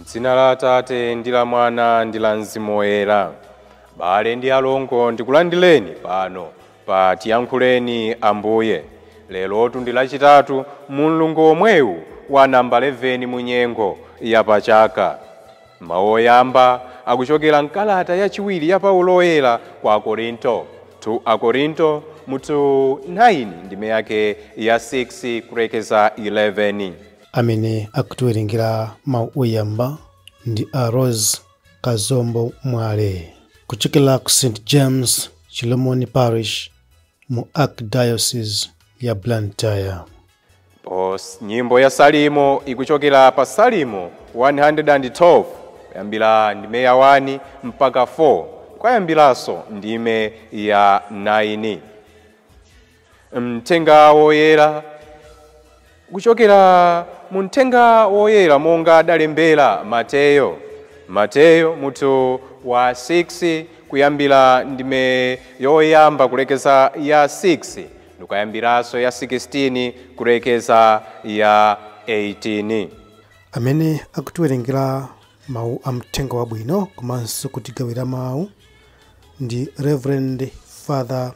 M'dzina la Atate ndi la Mwana ndi la Mzimu Woyera. Bale ndi alongo, ndikulandireni pano pa Tiyankhuleni Ambuye. Lerotu ndi Lachitatu, mulungu omwewu wa namba 11 mu nyengo ya pachaka. Mawu oyamba akuchokera mkalata yachiwiri ya Paulo Woyera kwa Akorinto, 2 Akorinto mutu 9 ndime yake ya 6 kulekeza 11. Amene akutiwerengera mawu oyamba ndi a Rose Kazombo Mwale kuchokera ku St James Chilomoni Parish mu Archdiocese ya Blantyre. Nyimbo ya Salimo ikuchokera pa Salimo 112 kuyambira ndime ya 1 mpaka 4, kuyambiranso ndime ya 9. Mthenga woyera kuchokera mu Mthenga Woyera monga adalembera Mateyo, Mateyo mutu wa 6 kuyambira ndime yoyamba kulekeza ya 6, ndikuyambiranso ya 16 kulekeza ya 18. Amene akutiwerengera mawu a Mthenga Wabwino komanso kutigawira mawu ndi Reverend Father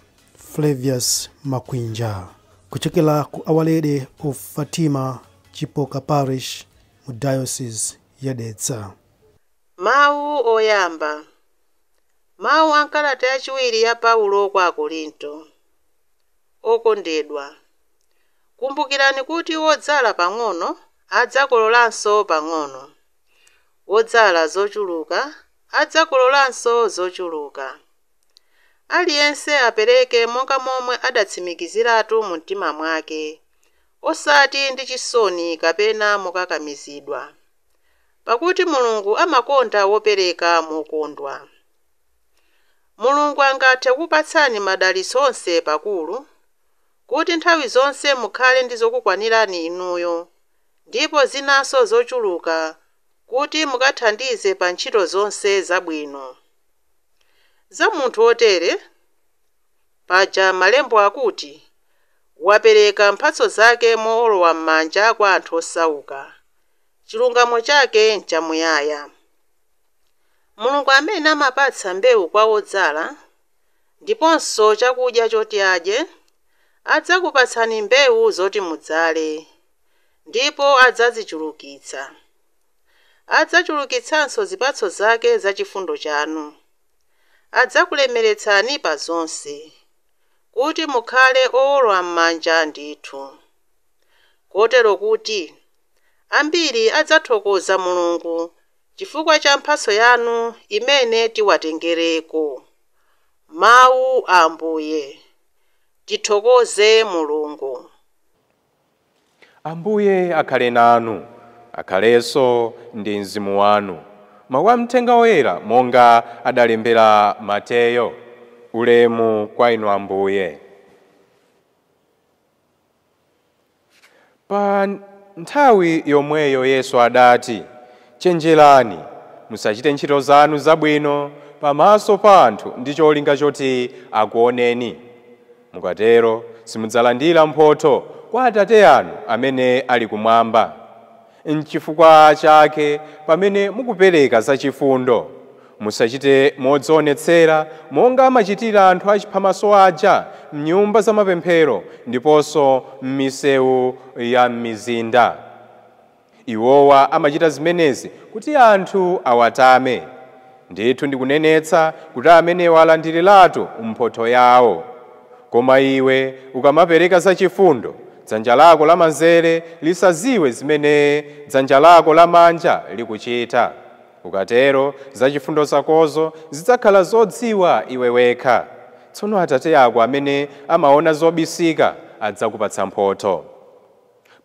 Flavius Makwinja kuchokera ku Our Lady of Fatima Chipoka Parish mu Diocese ya Dedza. Mawu oyamba. Mawu a nkalata yachiwiri ya Paulo kwa Akorinto. Okondedwa, kumbukirani kuti wodzala pang'ono adzakololanso pang'ono, wodzala zochuluka adzakololanso zochuluka. Aliyense apereke monga momwe adatsimikiziratu mu mtima mwake, osati ndi chisoni kapena mokakamizidwa, pakuti Mulungu amakonda wopereka mokondwa. Mulungu angathe kupatsani madalitso onse pakulu, kuti nthawi zonse mukhale ndi zokukwanirani inuyo, ndipo zinanso zochuluka, kuti mukathandize pa ntchito zonse zabwino. Za munthu wotere, paja malembo akuti, wapereka mphatso zake mowolowa m'manja kwa anthu osauka, chilungamo chake nchamuyaya. Mulungu amene amapatsa mbewu kwa wodzala, ndiponso chakudya choti adye, adzakupatsani mbewu zoti mudzale, ndipo adzazichulukitsa. Adzachulukitsanso zipatso zake za chifundo chanu. Adzakulemeretsani pa zonse, kuti mukhale owolowa m'manja ndithu. Kotero kuti ambiri adzathokoza Mulungu chifukwa cha mphatso yanu imene tiwatengereko. Mawu a Ambuye. Tithokoze Mulungu. Ambuye akhale nanu, akhalenso ndi mzimu wanu. Mawu a Mthenga Woyera monga adalembera Mateyo. Ulemu kwa inu Ambuye. Pa nthawi yomweyo Yesu adati, chenjerani, musachite ntchito zanu zabwino pamaso pa anthu ndi cholinga choti akuoneni. Mukatero simudzalandira mphotho kwa Atate anu amene ali kumwamba. Nchifukwa chake pamene mukupereka zachifundo, musachite modzionetsera monga amachitira anthu achiphamaso aja m'nyumba za mapemphero ndiponso m'misewu ya m'mizinda. Iwowa amachita zimenezi kuti anthu awatame. Ndithu ndikunenetsa kuti amenewa alandiriratu mphotho yawo. Koma iwe ukamapereka zachifundo, dzanja lako lamanzere lisaziwe zimene dzanja lako lamanja likuchita. Ukatero zachifundo zakozo zidzakhala zodziwa iwe wekha. Tsono Atate ako amene amaona zobisika adzakupatsa mphotho.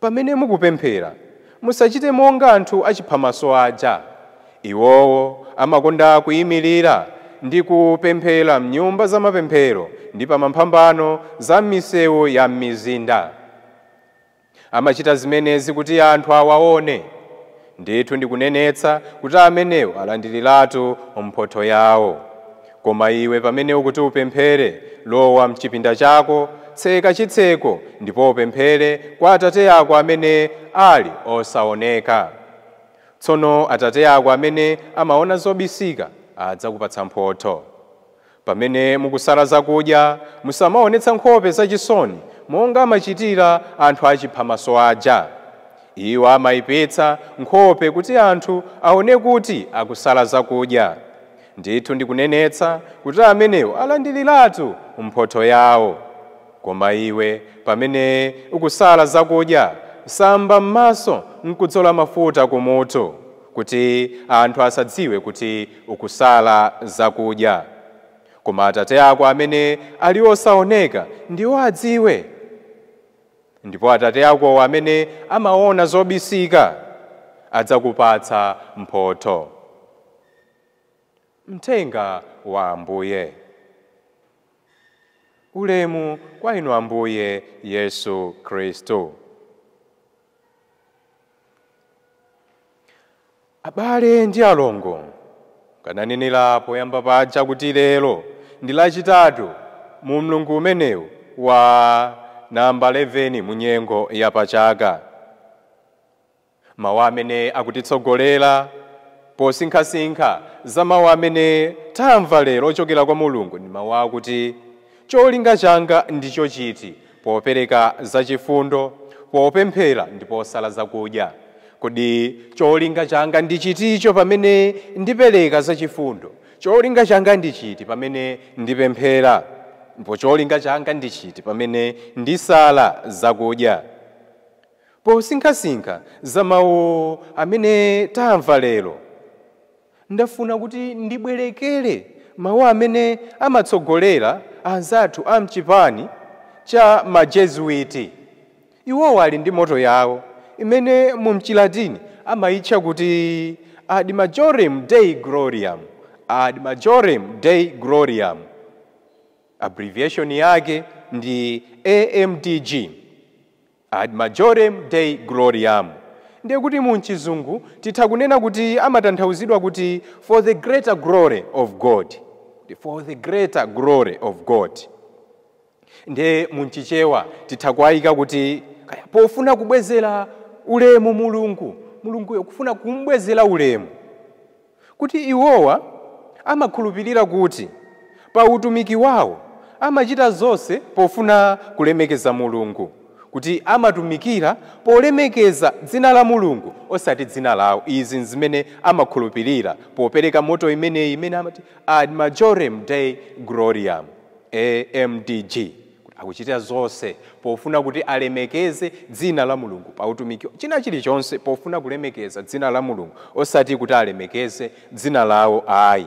Pamene mukupemphera, musachite monga anthu achiphamaso aja. Iwowo amakonda kuyimirira ndi kupemphera m'nyumba za mapemphero ndi pa mphambano za m'misewu ya m'mizinda. Amachita zimenezi kuti anthu awaone. Ndithu ndikunenetsa kuti amenewo alandiriratu mphotho yawo. Koma iwe pamene ukuti upemphere, lowa mchipinda chako, tseka chitseko, ndipo upemphere kwa Atate ako amene ali osaoneka. Tsono Atate ako amene amaona zobisika adzakupatsa mphotho. Pamene mukusala zakudya, musamaonetsa nkhope zachisoni monga amachitira anthu achiphamaso aja. Iwo amayipitsa nkhope kuti anthu aone kuti akusala zakudya. Ndithu ndikunenetsa kuti amenewo alandiriratu mphotho yawo. Koma iwe pamene ukusala zakudya, samba m'maso nkudzola mafuta kumutu, kuti anthu asadziwe kuti ukusala zakudya. Koma Atate ako amene ali osaoneka ndiwo adziwe. Ndipo Atate akowo amene amaona zobisika adzakupatsa mphotho. Mthenga wa Ambuye. Ulemu kwa inu Ambuye Yesu Khristu. Abale ndi alongo, kananenera poyamba paja kuti lero ndi lachitatu mu mlungu umenewu wa namba 11 mu nyengo ya pachaka. Mawu amene akutitsogolera posinkhasinkha za mawu amene tamva lero ochokera kwa Mulungu ndi mawu akuti cholinga changa ndicho chiti popereka zachifundo, popemphera ndi posala zakudya. Kodi cholinga changa ndi chiticho pamene ndipereka zachifundo? Cholinga changa ndi chiti pamene ndipemphera? Ndipo cholinga changa ndi chiti pamene ndisala zakudya? Posinkhasinkha za mawu amene tamva lero, ndafuna kuti ndibwerekere mawu amene amatsogolera anzathu a mchipani cha majesuiti. Iwowo ali ndi moto yawo imene mu mchilatini amayitcha kuti ad majorem Dei gloriam, ad majorem Dei gloriam. Abbreviation yake ndi AMDG, ad majorem Dei gloriam. Ndiye kuti mu mchizungu titha kunena kuti amatanthauzidwa kuti for the greater glory of God, for the greater glory of God. Ndiye mu mchichewa titha kuayika kuti pofuna kubwezera ulemu Mulungu, Mulunguyo kufuna kumbwezera ulemu. Kuti iwowa amakhulupirira kuti pa utumiki wawo amachita zonse pofuna kulemekeza Mulungu, kuti amatumikira polemekeza dzina la Mulungu osati dzina lawo. Izi zimene amakhulupirira popereka moto imeneyi imene amati ad majorem Dei gloriam, AMDG. Akuchita zonse pofuna kuti alemekeze dzina la Mulungu pa utumiki, china chilichonse pofuna kulemekeza dzina la Mulungu osati kuti alemekeze dzina lawo ayi.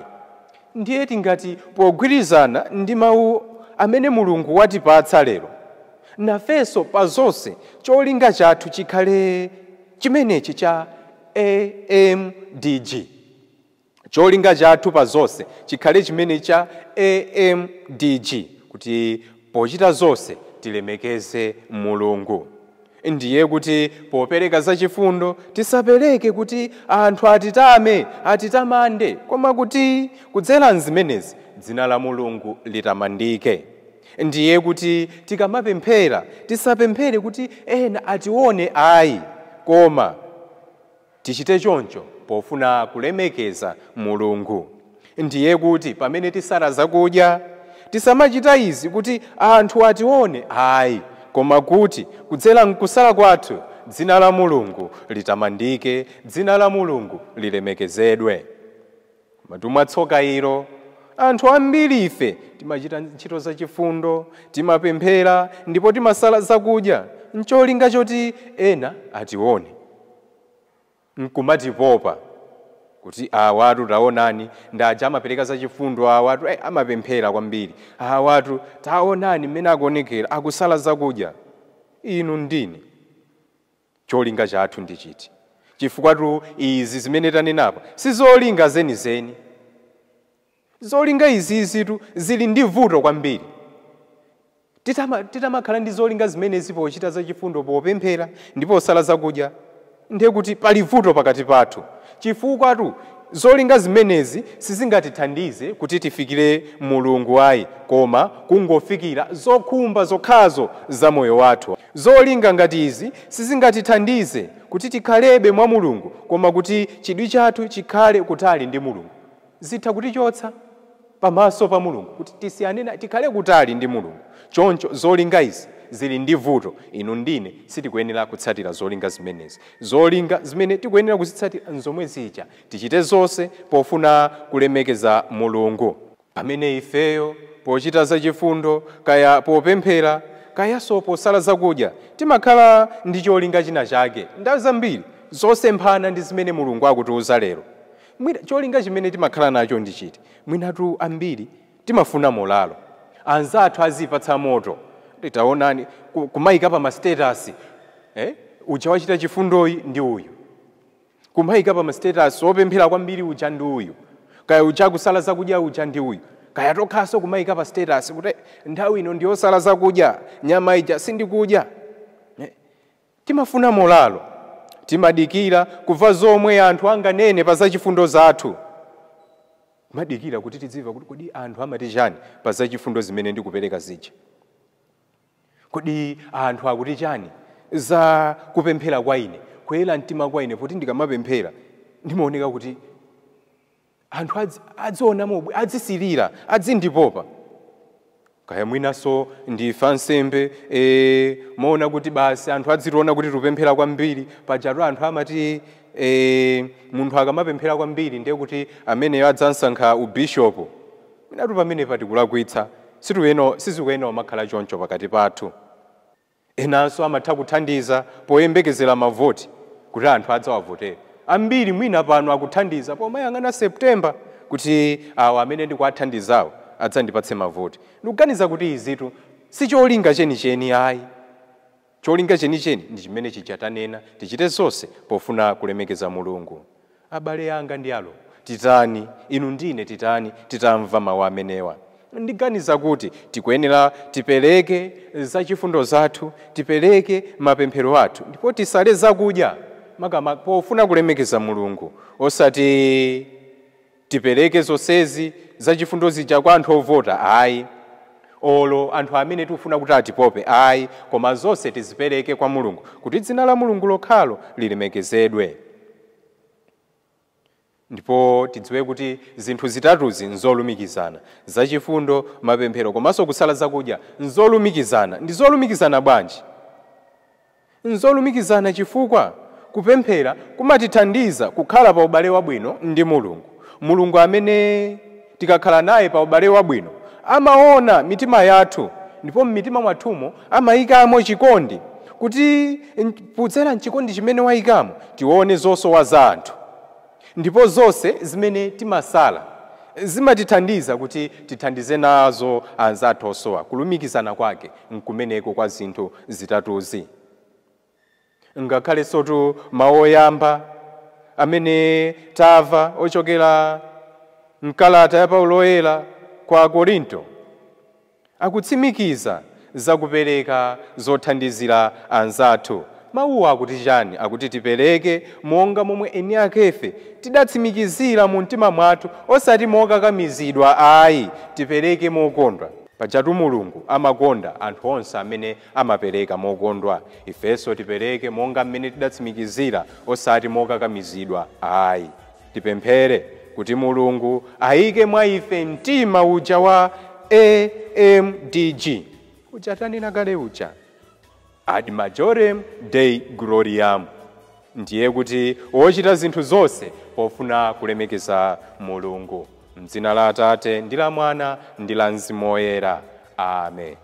Ndiye tingati pogwirizana ndi mawu amene Mulungu watipatsa lero, nafenso pa zonse cholinga chathu chikhale chimenechi cha AMDG. Cholinga chathu pa zonse chikhale chimene cha AMDG, kuti pochita zonse tilemekeze Mulungu. Ndiye kuti popereka zachifundo tisapereke kuti anthu atitame, atitamande, koma kuti kudzera mzimenezi dzina la Mulungu litamandike. Ndiye kuti tikamapemphera tisapemphere kuti ena atione ayi, koma tichite choncho pofuna kulemekeza Mulungu. Ndiye kuti pamene tisala zakudya tisamachita izi kuti anthu atione ayi, koma kuti kudzera mkusala kwathu dzina la Mulungu litamandike, dzina la Mulungu lilemekezedwe. Matumwa tsoka ilo, anthu ambiri ife timachita ntchito zachifundo, timapemphera ndipo timasala zakudya ncholinga choti ena atione, nkumatipopa kuti awatu taonani ndaja amapereka zachifundo, awatu amapemphera kwambiri, awatu taonani mmene akuonekera akusala zakudya. Inu ndine, cholinga chathu ndi chiti? Chifukwa izi zimene tanenapo sizolinga zenizeni. Zolinga izizitu zili ndi vuto kwambiri. Titamakhala ndi zolinga zimenezi pochita zachifundo, popemphera ndipo osala zakudya, ndiye kuti pali vuto pakati pathu. Chifukwa Zolinga zimenezi sizingatithandize kuti tifikire Mulungu ayi, koma kungofikira zokhumba zokhazo za moyo wathu. Zolinga ngati izi sizingatithandize kuti tikhalebe mwa Mulungu, koma kuti chidwi chathu chikhale kutali ndi Mulungu. Zitha kutichotsa pamaso pa Mulungu, kuti tisiyane, tikhale kutali ndi Mulungu. Choncho zolinga izi zili ndi vuto. Inu ndine sitikuyenera kutsatira zolinga zimenezi. Zolinga zimene tikuyenera kuzitsatira nzomwe zija: tichite zonse pofuna kulemekeza Mulungu. Pamene ifeyo pochita zachifundo, kaya popemphera, kayanso posala zakudya, timakhala ndi cholinga china chake, nthawi zambiri zosemphana ndi zimene Mulungu akutiuza lero. Mwina cholinga chimene timakhala nacho ndi chiti? Mwinatu ambiri timafuna molalo, anzathu azipatsa moto. Titaonani kumayika pa ma status, uja wachita chifundoyi ndi uyu, kumayika pa ma status wopemphera kwambiri uja ndi uyu, kaya uja kusala zakudya uja ndi uyu, kaya tokhaso kumayika pa status kuti nthawi ino ndiyosala zakudya, nyama ija sindikudya. Timafuna molalo, timadikira kumva zomwe anthu anganene pa zachifundo zathu. Timadikira kuti tidziva kuti kodi anthu amati chani pa zachifundo zimene ndikupereka zija, kodi anthu akuti chani za kupemphera kwa ine, kuyera mtima kwa ine, poti ndikamapemphera ndimaoneka kuti anthu adziona mobwe, adzisilira, adzindipopa. Kaya mwinanso ndife ansembe, moona kuti basi anthu adzitiona kuti tikupemphera kwambiri. Pajatu anthu amati munthu akamapemphera kwambiri ndiye kuti ameneyo adzansankha ubishopu. Mwinatu pamene patikulakwitsa, sizikuyenera makhala choncho pakati pathu. Enanso amatha kuthandiza poyembekezera mavoti kuti anthu adzawavotere. Ambiri mwina pano akuthandiza pomayang'ana Septemba kuti awa amene ndikuwathandizawo adzandipatse mavoti. Ndikuganiza kuti izitu si cholinga chenicheni ayi. Cholinga chenicheni ndi chimene chija tanena, tichite zonse pofuna kulemekeza Mulungu. Abale anga ndi alongo, titani, inu ndine titani titamva mawu amenewa? Ndiganiza kuti tikuyenera tipereke zachifundo zathu, tipereke mapemphero athu, ndipo tisale zakudya makama pofuna kulemekeza Mulungu, osati tipereke zonsezi zachifundo zija kwa anthu ovota ayi, olo anthu amene tikufuna kuti atipope ayi, koma zonse tizipereke kwa Mulungu kuti dzina la Mulungu lokhalo lilemekezedwe. Ndipo tidziwe kuti zinthu zitatuzi nzolumikizana: zachifundo, mapemphero komanso kusala zakudya nzolumikizana. Ndi zolumikizana bwanji? Nzolumikizana chifukwa kupemphera kumatithandiza kukhala pa ubale wabwino ndi Mulungu. Mulungu amene tikakhala naye pa ubale wabwino amaona mitima yathu, ndipo m'mitima mwathumo amayikamo chikondi, kuti kudzera mchikondi chimene wayikamo tione zosowa za anthu. Ndipo zonse zimene timasala zimatithandiza kuti tithandize nazo anzathu osowa. Kulumikizana kwake nkumeneko kwa zinthu zitatuzi. Ngakhale sotu mawu oyamba amene tamva ochokera mkalata ya Paulo Oyera kwa Korinto akutsimikiza zakupereka zothandizira anzathu. Mawuwa akuti chani? Akuti tipereke monga momwe eni akefe tidatsimikizira mu mtima mwathu, osati mokakamizidwa ayi, tipereke mokondwa. Pajatu Mulungu amakonda anthu onse amene amapereka mokondwa. Ifenso tipereke monga mmene tidatsimikizira, osati mokakamizidwa ayi. Tipemphere kuti Mulungu ayike mwa ife mtima uja wa AMDG uja tanena kale uja, ad majorem Dei gloriam, ndiye kuti wochita zinthu zonse pofuna kulemekeza Mulungu. Mdzina la Atate ndi la Mwana ndi la Mzimu Woyera. Amen.